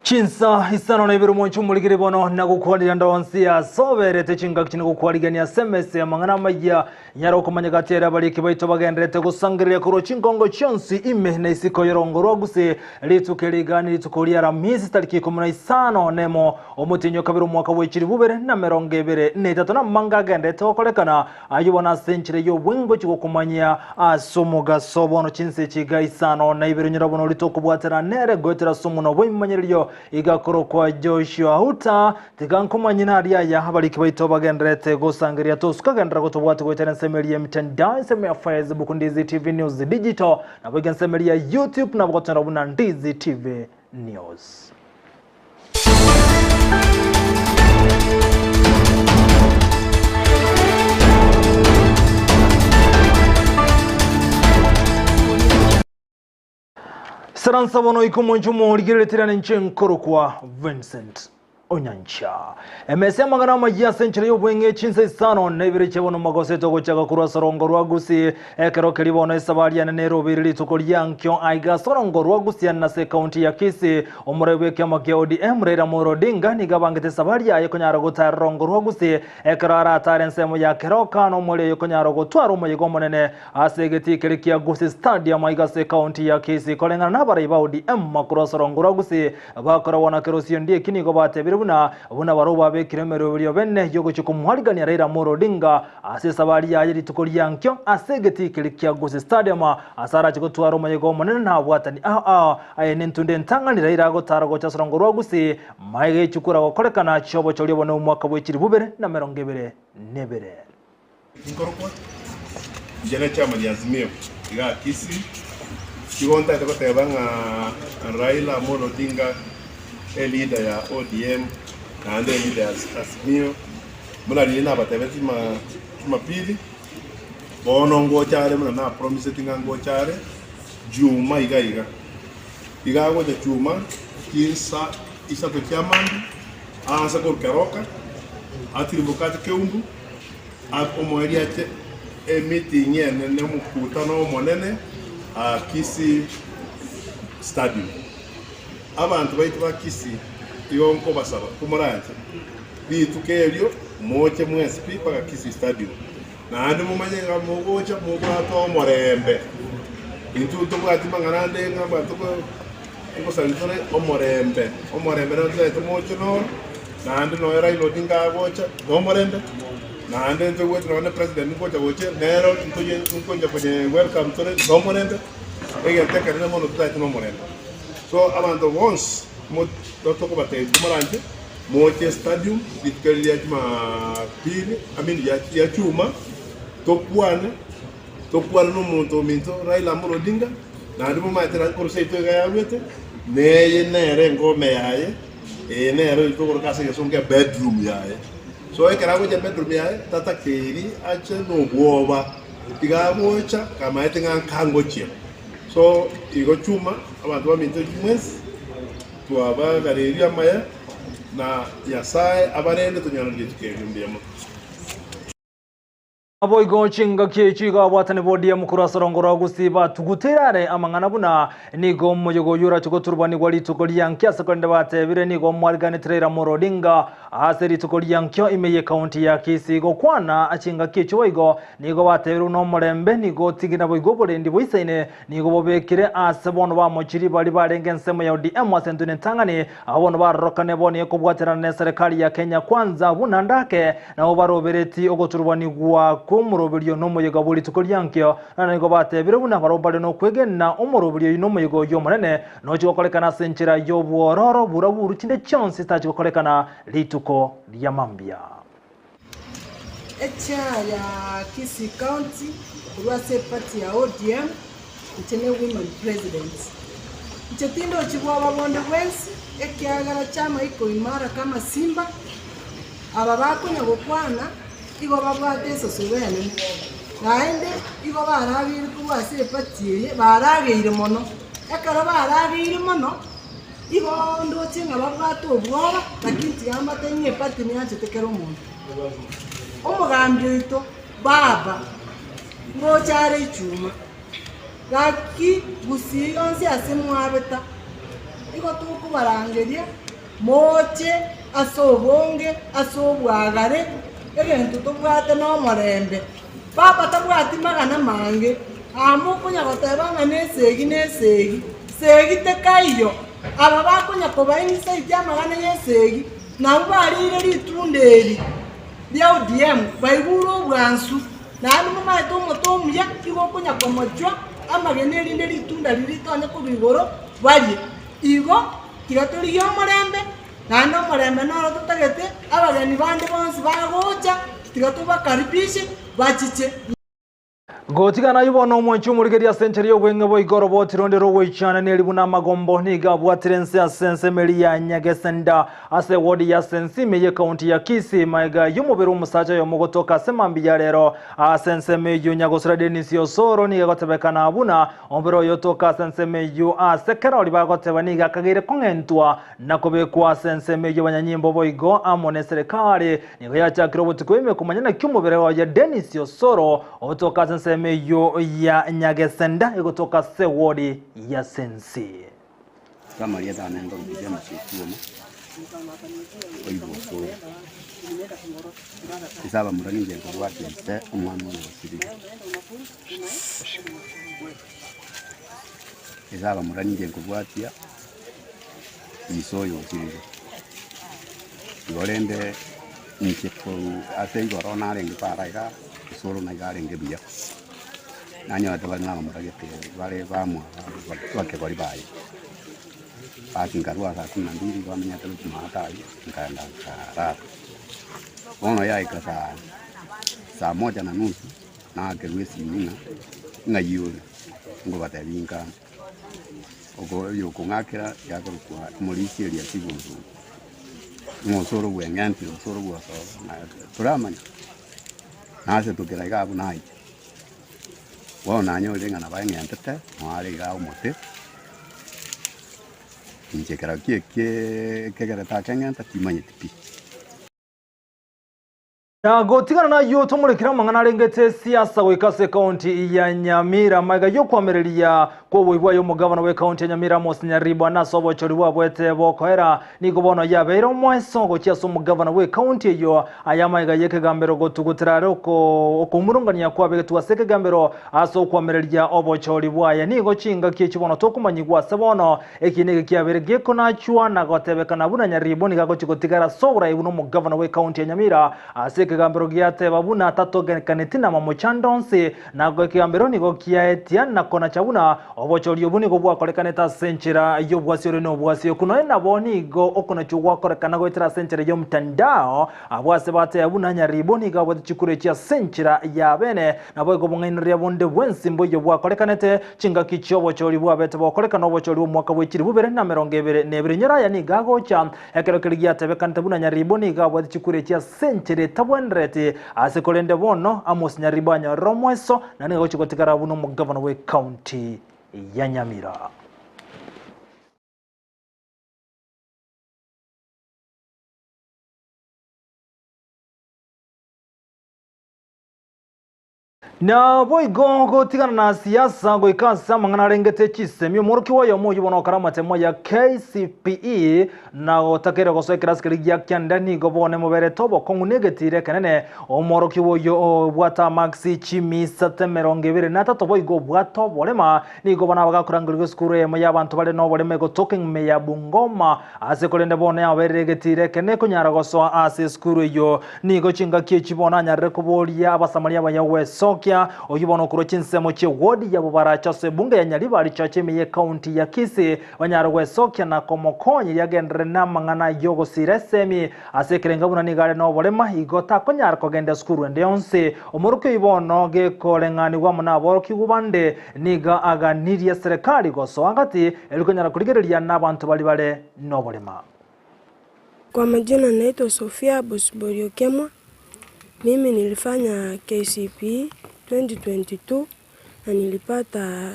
Chinsa isano na ibere omonche omorigiri bono nagokwanire ande onsi ase oberete chingaki chine gokwarigania ase emesa y'amang'ana amayia nyare okomanya gati ere abariki baito bagendererete gosangereria korwa chinkongo chionsi ime na isiko y'orongo rwa gusii rituko eri iga nirituko ria Aramisi tariki ikomi na isano nemo omotienyi o kabere omwaka bwe chilifu ibere na emerongo ebere na etato namanga agendererete gokorekana Ayio bono ase enchera y'obwengochi gokomanyia ase omogaso bono chinsa echi iga isano na ibere nyora bono orite okobwatana nere goetera ase omonwa bw'ebimanyererio iga korokwa Joshua Huta. Tiga nkomanyie naria aya abariki baito bagendererete gosangereria tosuka genderera gotobwati goetera ensemo eria y'emitandao ensemo ya Facebook Ndizi TV News Digital naboigo ensemo eria ya YouTube nabo gotonyora buna Ndizi TV News. Saransa bono iko omonche omorigereretie ninche nkorokwa Vincent Onyancha. Emesa y'amang'ana amayia ase enchera y'obweng'e chinsa isano na ibere chia bono magosete ogochaka korwa ase orongo rwa Gusii ekero keria bono esabari yane nerobeire rituko ria nkio aiga ase orongo rwa Gusii ase ekaunti ya Kisii. Omorai bw'ekiama kia ODM Raila Amolo Odinga nigo abangete esabari yaye konyara gotaara orongo rwa Gusii ekero aratare ensemo ya Keroka na omorero oyo konyara gotwara omoyega omonene Ase egetii keria kia Gusii Stadium aiga ase ekaunti ya Kisii koreng'ana nabarai ba ODM korwa ase orongo rwa Gusii bakoragwa na kerosio Ndieki nigo batebire buna buna barobwo babekire emeroberio bene yogochia komoarigania Raila Amolo Odinga ase esabari yaye rituko ria nkio ase egetii keria kia Gusii Stadium ase arache gotwara omoyega omonene na abwatani ao ao aye nentunde entang'ani Raila agotara gocha ase orongo rwa Gusii maega yechukura gokorekana chiobochori obonene omwaka bwe chilifu bibere na emerongo ebere nebere. Inkorokwa inche ne chama gia Azimio igaa Kisii, igo ntagete goteba ng'a Raila Amolo Odinga e leader ya ODM naende e leader ya Azimio, buna riria nabatebetie juma jumapili, bono ngocha are buna na promiseti ng'a ngocha are juma iga iga. Iga agocha chuma chinsa isato chia mambia, aanse korwa Keroka, atirimboke ache Keumbu, Omoerio ache emeeting enene omokutano omonene aa Kisii stadium. Abanto baito ba Kisii igo nkobasaba komoranche rituko erio moche mwensi pi mpaka Kisii stadium. Naende momanye ng'a mogocha mobwate omorembe. Intwe ntobwati mang'ana ande ng'a abanto ngosabia tore omorembe, omorembe naro totaete moche noro. Naende nonya Raila Odinga agocha nomorembe, naende ntoigwete nonya president ngocha gocha nero ntoye nkonya konye welcome tore nomorembe, egento ekenene mono totaete nomorembe. So abanto bonsi mo tokobatebia timoranche moche estadium rituko eri ria jumapili I mean ria ria chuma tokwane, tokwane na omonto ominto Raila Amolo Odinga, naende momanyete naki korwa seito iga yaruete, neye nere engome yaye. Eye nero eri tokoroka ase egesongo ebedroom yaye. So ekero agocha ebedroom yaye, tatakeiri ache nobwoba, tiga agocha kamaete ng'a nkangochia. So igo chuma, abanto baminto inche mwensi, twabagareirie amaya, na Nyasaye abarende tonyare rituko erio mbuya mono. Naboigo chingaki echi igo abwatani b'ODM korwa ase orongo rwa Gusii batuguteire are amang'ana buna nigo omoyega oyio orache goturubanigwa rituko ria nkio ase korende batebire nigo omwariganeti Raila Amolo Odinga ase rituko ria nkio ime y'ecounty ya Kisii gokwana chingaki echio boigo nigo batebire buna omorembe nigo otigire naboigo oborendi boisaine nigo bobekire ase bono bamochirie baria barenge ensemo ya ODM ase entwe nentang'ani Abwo bono barorokane bono ekobwaterana neserekari ya Kenya Kwanza buna ndake, nabo barobereti ogoturubanigwa kw'omoroberio nomoyega bwe rituko riankio, naende nigo batebire buna barabwo mbare nokwegena omoroberio oyio nomoyega oyio omonene nochi gokorekana ase enchera y'obwororo buraburu chinde chionsi chitachi gokorekana rituko ria mambia. Echair ya Kisii County korwa ase eparty ya ODM, inche ne women president. Inche tindochi bwoba bonde bwensi, ekiagera chama iko imara kama simba, aba bakonya gokwana igo babwate esosoro enene, naende igo barageire korwa ase eparty eye, barageire mono. Ekero barageire mono. Igo ndoche ng'a babwate obwoba, lakini tiga mbatebie ng'a eparty neanchete kera omonto. Omogambi oito, baba, ngocha are ichuma, gaki gusii yonsi ase mwabeta. Igo tokobarangeria moche ase obonge, ase obwagare, egento tobwate nomorembe. Papa tabwati magana mange, aa mokonya goteba ng'a nesegi nesegi, segi tekaiyo. Aba bakonya kobainsaiti amagana y'esegi, nabwo bariire ritunda eri ria ODM, baigure obwansu, naende momaete omote omuya igo okonya komochwa amagena erinde ritunda riria ritonye korwa igoro barie. Igo tiga torigie omorembe, naende omorembe noro totagete, abageni bande bonsi bagocha, tiga tobakaribishe bachiche. Gotigana ayio bono omwanchi omorigereria ase enchera y'obweng'e boigo oroboti ronde rogoichana neri buna amagombo nigo abwatire ense ase ensemo eria ya Nyagesenda ase ewodi ya Sensime y'ekaunti ya Kisii magega y'omobere omosacha oyomo gotoka ase mambia ya rero ase ensemo eyio Nyagosira Dennis Osoro nigo egotebekana buna omobere oyo otoka ase ensemo eyio ase kerori bagoteba nigo akageire kong'entwa na kobekwa ase ensemo eyio abanyanyimbo boigo amo neserekari Nigo yachakire obotuko ime komanya naki omobere oye Dennis Osoro ogotoka ase ensemo eyio ya Nyagesenda egotoka ase ewodi ya Sensi. Ase amarieta ane nkorusia James Otuoma, oibwa Osoro. Ase abamura ninche nkobwatia ise omwana oyo osirire. Ase abamura ninche nkobwatia ise oyo osirire. Igo rende inche korwa ase igoro narenge para iga, osoro naiga arenge buya, nanyorete bare nabamura gete bare bamwabo bakegori baye. Basi nkarwa saa kumi na mbili bamenyete gochia maate aywo, nkaenda nkarara. Bono yaika saa saa moja na nusu, nakerwa esimi ng'a ng'ai ore, ngobatebia inka. Oyokong'akera yakorokwa omorisia eria chigusu, ng'a osoro bweng'entire osoro bw'osoro na toramanya, nasetokera iga abwo naicha. Bono nanyorire ng'a nabo eng'entete, noo are igaa omote, inche ekero ki ekiee ekegerete akeng'enta timanyeti pi. Na gotigana nayio tomorekere amang'ana arengete siasa goika ase ekaunti ya Nyamira magega y'okoamereria kw'oboibwa y'omogavana bw'ekaunti ya Nyamira Amos Nyaribo ase obochori bwabwete bokoera nigo bono yabeire omoeso gochia ase omogavana bw'ekaunti eyio aya magega y'ekegambero gotugutera are okomurungania kwabegetwe ase ekegambero ase okoamereria obochori bwaye nigo chingaki echi bono tokomanyigwa ase bono Eki nigo kiabeire gekonachwa na gotebekana buna Nyaribo nigo agochia gotigara ase oborai buna omogavana bw'ekaunti ya Nyamira ase ekegambero giateba buna tatogekaneti na mamochando onsi na ekegambero nigo kiaetia na konacha buna obochori obwo nigo bwakorekanete ase enchera y'obwasi ore nobwasi oku nonya nabo nigo okonachwa gwakorekana goetera ase enchera y'omtandao abwo ase bateba buna Nyaribo nigo abwate chikura echi ase enchera ya bene Naboigo obong'ainereria bonde bwensi mboiyo bwakorekanete, chingaki chi'obochori bwabete bokorekana obochori bw'omwaka bwe chilifu bibere na emerongo ebere na ebere. Inyora aya nigo agocha, ekero keria giatebekanete buna Nyaribo nigo abwate chikura echi ase enchera etabwenereti ase korende bono Amos Nyaribo anyorire omoeso na nigo agochia gotigara buna omogavana bw'ecounty ya Nyamira. Naboigo gotigana na siasa goika ase amang'ana arengete chisemi, omworokigwa oyomo oyio bono okare amatemo ya KCPE na gotakeire gosoa ekerasi keria gia kianda nigo bono emoberete obokong'u na egetiro ekenene. Omworokigwa oyio obwate amarks chimisate 23 boigo obwate oborema nigo bono abagakorangerigwa esukuru eyemo y'abanto bare noborema egotoka ime ya Bungoma ase korende bono yaberire egetiro ekenene konyara gosoa ase esukuru eyio. Nigo chingaki echi bono anyarire koboria Abasamaria abaya gwesokia, oyio bono okorwa chinsemo chie ward ya Bobaracho ase ebunge ya Nyaribari Church ime y'ecounty ya Kisii, banyare gwesokia na komokonya erio agenderere namang'ana y'ogosira esemi ase ekerenga buna nigo are noborema igo takonyara kogenda esukuru ende yonsi. Omorokia oyio bono gekoreng'anigwa amo naborokigwa bande nigo aganirie serikali gosoa gati erio konyara korigereria nabanto baria bare noborema. Kwa majina naitwa Sophia Bosibori Okemwa, mimi nilifanya KCPE 2022 na nilipata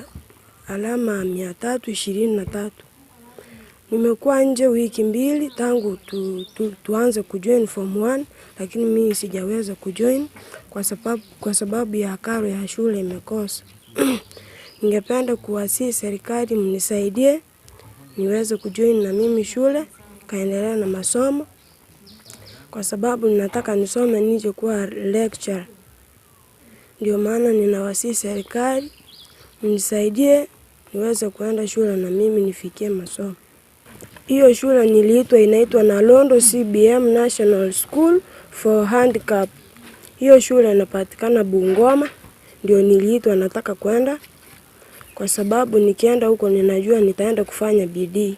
alama 323. Nimekuwa nje wiki mbili tangu tu, tu, tuanze kujoin form 1 lakini mimi sijaweza kujoin kwa sababu, kwa sababu ya karo ya shule imekosa. Ningependa kuwasihi serikali mnisaidie niweze kujoin na mimi shule kaendelea na masomo kwa sababu ninataka nisome nije kuwa lecturer. Ndio maana ninawasihi serikali mnisaidie niweze kuenda shule na mimi nifikie masomo. Hiyo shule niliitwa inaitwa Nalondo CBM National School for Handicap. Hiyo shule inapatikana Bungoma, ndio niliitwa nataka kwenda kwa sababu nikienda huko ninajua nitaenda kufanya bidii.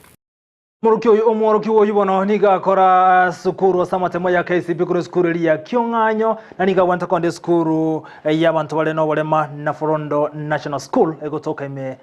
Omorokia oyo omworokia oyo bono nigo akora sukuru ase amatemo ya KCPE korwa esukuru eria ya Kiong'anyo na nigo abwate konda esukuru ya abanto bare na oborema na Forondo National School egotoka ime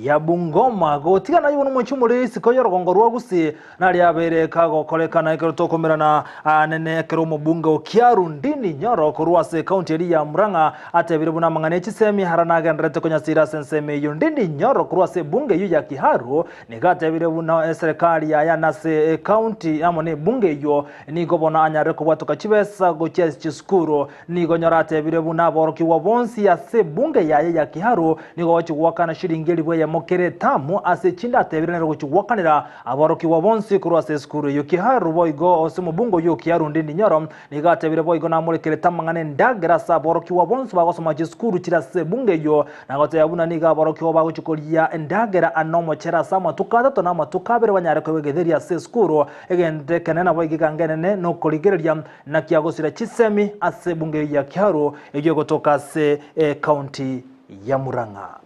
ya Bungoma. Gotiga naye bono omochie omore isiko y'orogongo rwa Gusii naria abeire kagokorekana ekero tokomerana nene ekero omobunge o Kiaru Ndindi Nyoro korwa ase ekaunti eria ya Murang'a atebire buna amang'ana echisemi hara nagendererete konyasira ase ensemo eyio. Ndindi Nyoro korwa ase ebunge eyio ya Kiharu Nigo atebire buna eserekari yaye na ase ecounty amo nebunge eyio nigo bono anyarire kobwatoka chibesa gochia ase chisukuru. Nigo Nyoro atebire buna aborokigwa bonsi ase ebunge yaye ya Kiharu nigo bagochia goakana shilingi elifu eyemo kera etamu ase echinde atebire nere ogochia goakanera aborokigwa bonsi korwa ase esukuru eyio. Kiharu boigo ase omobunge oyio o Kiharu Ndindi Nyoro nigo atebire boigo namorekerete amang'ana endagera ase aborokigwa bonsi bagosoma chisukuru chire ase ebunge eyio Na goteba buna nigo aborokigwa bagochia koria endagera ane omochere ase amatuko atato na amatuko abere banyare koigwa egetheri ase esukuru, egento ekenene naboigo egeango enene nokorigereria naki agosira chisemi ase ebunge eyio ya Kiharu eyio egotoka ase ecounty ya Murang'a.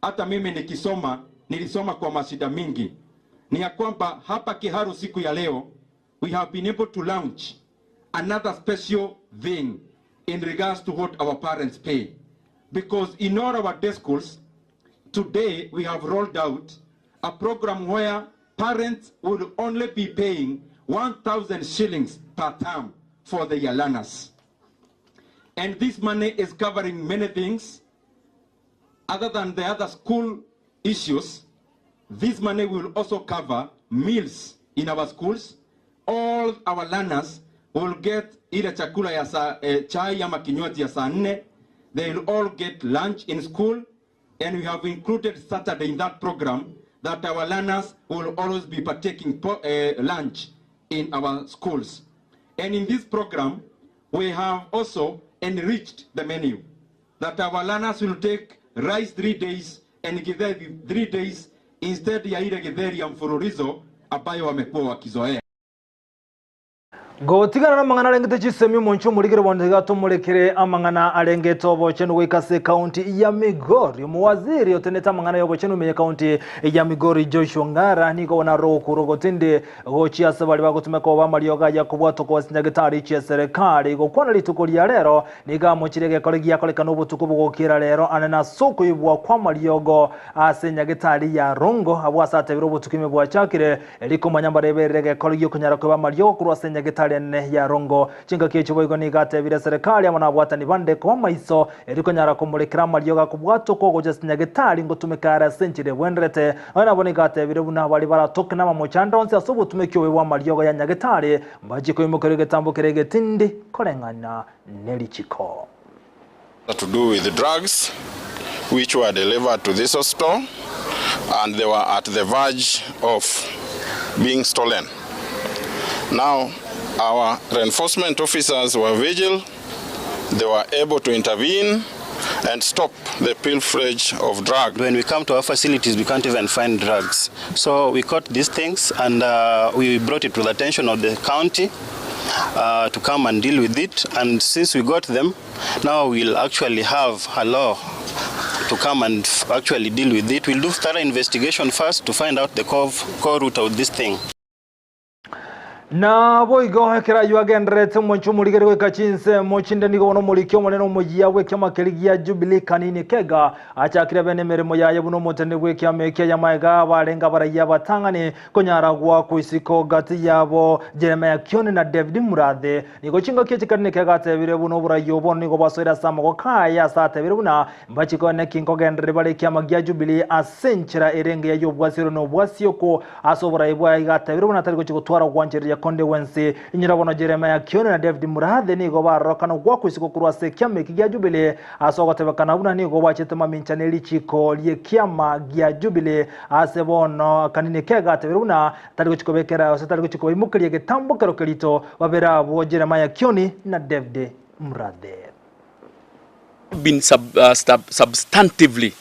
Hata mimi nikisoma nilisoma kwa mashida mingi. Ni ya kwamba hapa Kiharu siku ya leo we have been able to launch another special thing in regards to what our parents pay. Because in all our day schools, today we have rolled out a program where parents will only be paying 1,000 shillings per term for their learners. And this money is covering many things other than the other school issues. This money will also cover meals in our schools. All our learners will get ile chakula ya saa, eh, chai ama kinywaji ya saa nne. They will all get lunch in school and we have included Saturday in that program that our learners will always be partaking po, eh, lunch in our schools. And in this program, we have also enriched the menu that our learners will take rice 3 days and githeri 3 days instead ya ile githeri ya mfululizo ambayo wamekuwa wakizoea. Gotigana namang'ana arengete chisemi omonche omorigere bono tiga tomorekere amang'ana arengete obochenu goika ase ekaunti ya Migori. Omowaziri otenete amang'ana y'obochenu ime y'ekaunti ya Migori Joshua Ng'ara nigo bono aroro gokura ogotindi gochia ase baria bagotumeka obo amariogo aya kobwatwa kwa chinyagitari chi'eserekari. Gokwana rituko ria rero nigo amochire egekore giakorekana obotuko bogokiera rero ane ase okoibwa kw'amariogo ase enyagitari ya Rongo abwo ase atebire obotuko ime bwachakire Erio komanya mbareberere egekoro gi'okonyara kweba amariogo korwa ase enyagetari enene ya Rongo. Chingaki echio boigo nigo atebire eserekari amo nabwatani bande koba maiso, erio konyara komorekera amariogo akobwatwa kogocha ase enyagetari ngotumeka are ase enchera ebwenderete. Nonya nabo nigo atebire buna baria baratoke namamochando onsi ase obotumeki obobe bw'amariogo ya nyagetari mbachie koimokerwa egetambo keria egetindi koreng'ana nerichiko. To do with drugs which were delivered to this hospital and they were at the verge of being stolen. Now, our reinforcement officers were vigil, they were able to intervene and stop the pilferage of drugs. When we come to our facilities, we can't even find drugs. So we caught these things and we brought it to the attention of the county to come and deal with it. And since we got them, now we'll actually have a law to come and actually deal with it. We'll do thorough investigation first to find out the core root of this thing. Naboigo ekero ayio agendererete omonche omorigeri goika chinsemo chinde nigo bono omoriki omonene omoyia bw'ekiama keria gia Jubilee Kanini Kega achakire bene emeremo yaye buna omoteneneri bw'ekiama ekia y'amaega abarenge abaraiyo abatang'ani konyara goakwa isiko gati yabo Jeremiah Kioni na David Murathe. Nigo chingaki echi Kanini Kega atebire buna oboraiyo obo nigo bwasoire ase amagoko aye ase atebire buna mbachie konya neki nkogendereri bare ekiama gia Jubilee ase enchera ere engiya y'obwasiro na obwasioko ase oborai bwaye iga atebire buna tari gochia gotwara ogwanchereria konde gwensi. Inyora bono Jeremiah Kioni na David Murathe nigo barorokana ogwakwa isiko korwa ase ekiama eki gia Jubilee ase ogotebekana buna nigo bachete mamincha ne richiiko ri'ekiama gia Jubilee ase bono kanini kegatebire buna tari gochia kobekera gose tari gochia kobaimokeria egetambo kero kerito babere abwo Jeremiah Kioni na David Murathe. Been sub, uh, sub, substantively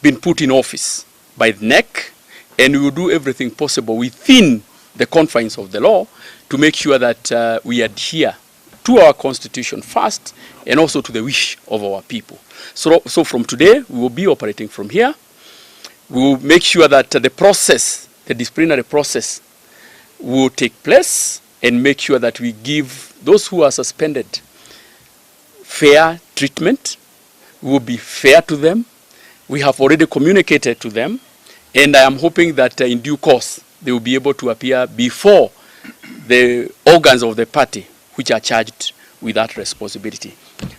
been put in office by the NEC and we will do everything possible within the confines of the law to make sure that uh, we adhere to our constitution first and also to the wish of our people. So, so from today, we will be operating from here. We will make sure that the process, the disciplinary process, will take place and make sure that we give those who are suspended fair treatment. We will be fair to them. We have already communicated to them, and I am hoping that uh, in due course they will be able to appear before the organs of the party which are charged with that responsibility.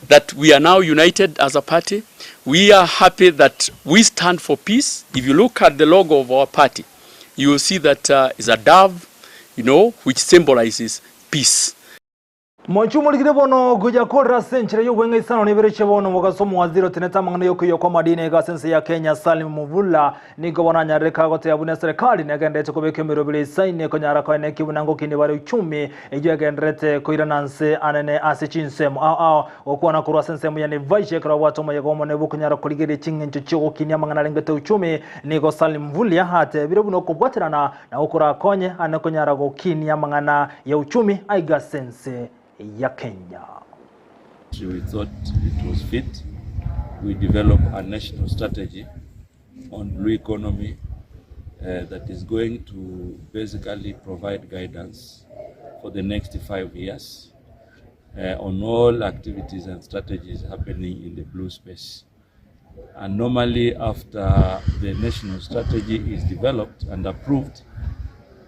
That we are now united as a party. We are happy that we stand for peace. If you look at the logo of our party, you will see that uh, it's a dove, you know, which symbolizes peace. Mochie omorikire bono gocha korera ase enchera y'obweng'aisano na ibere chia bono omogaso omowaziri otenete amang'ana y'okoiywa kw'amadini iga ase ense ya Kenya Salim Mvurya nigo bono anyarire kagoteba buna eserekari negenderete kobeka emeroberi eisaine konyara koenekia buna ngokini bare uchumi eyio egendererete koirana nse anene ase chinsemo ao ao gokwana korwa ase ensemo ya Naivasha ekero abwate omoyega omonene bw'okonyara korigereria ching'encho chi'ogokinia amang'ana arengete uchumi nigo Salim Mvurya atebire buna okobwaterana Na okorakonye ane konyara gokinia amang'ana ya uchumi aiga ase ense ya Kenya. We thought it was fit we develop a national strategy on blue economy uh, that is going to basically provide guidance for the next five years uh, on all activities and strategies happening in the blue space. And normally after the national strategy is developed and approved,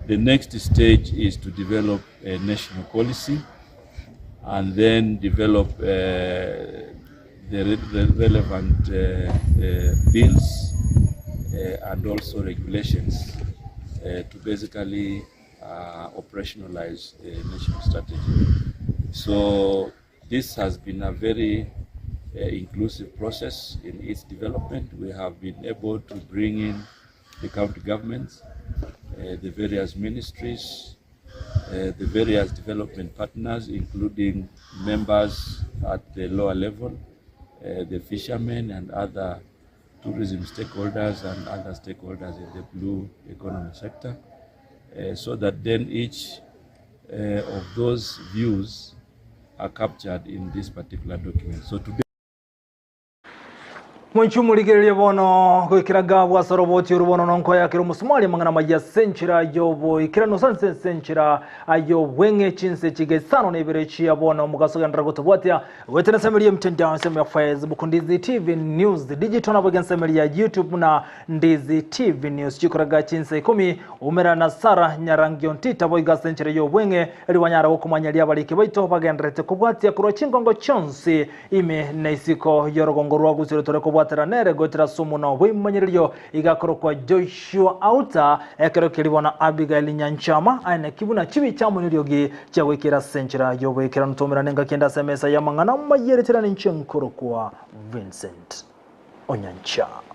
the next stage is to develop a national policy and then develop uh, the, re the relevant uh, uh, bills uh, and also regulations uh, to basically uh, operationalize the national strategy. So this has been a very uh, inclusive process in its development. We have been able to bring in the county governments, uh, the various ministries, uh, the various development partners, including members at the lower level, uh, the fishermen and other tourism stakeholders and other stakeholders in the blue economy sector, uh, so that then each uh, of those views are captured in this particular document. So today Mwanchi omorigereria bono goikera gabu ase oroboti oru bono nonkoyakera omosumari amang'ana amaya ase enchera y'oboikeranu ase ase enchera y'obweng'e chinse chiga isano na ibere chia bono omogaso ogenderera gotobwatia goetera ensemo ya mtandao ensemo ya Facebook Ndizi TV News Digital nabo ensemo ya YouTube na Ndizi TV News chikoraga chinsa ikomi umera na Sara Nyarangio Ntita boigo ase enchera y'obweng'e Erio banyare gokomanya riria abariki baito bagendererete kobwatia korwa chingongo chionsi ime na isiko y'orogongo rwa gusira tore kobwatera nere goetera ase omonwa bw'ebimanyererio igakorokwa Joshua Auta ekero keria bono Abigail Nyanchama aeneki buna chibicha amo neriogi chiagoikera ase enchera y'oboikeranu tomerane engaki ende ase emesa y'amang'ana amayia ereterane inche nkorokwa Vincent Onyancha.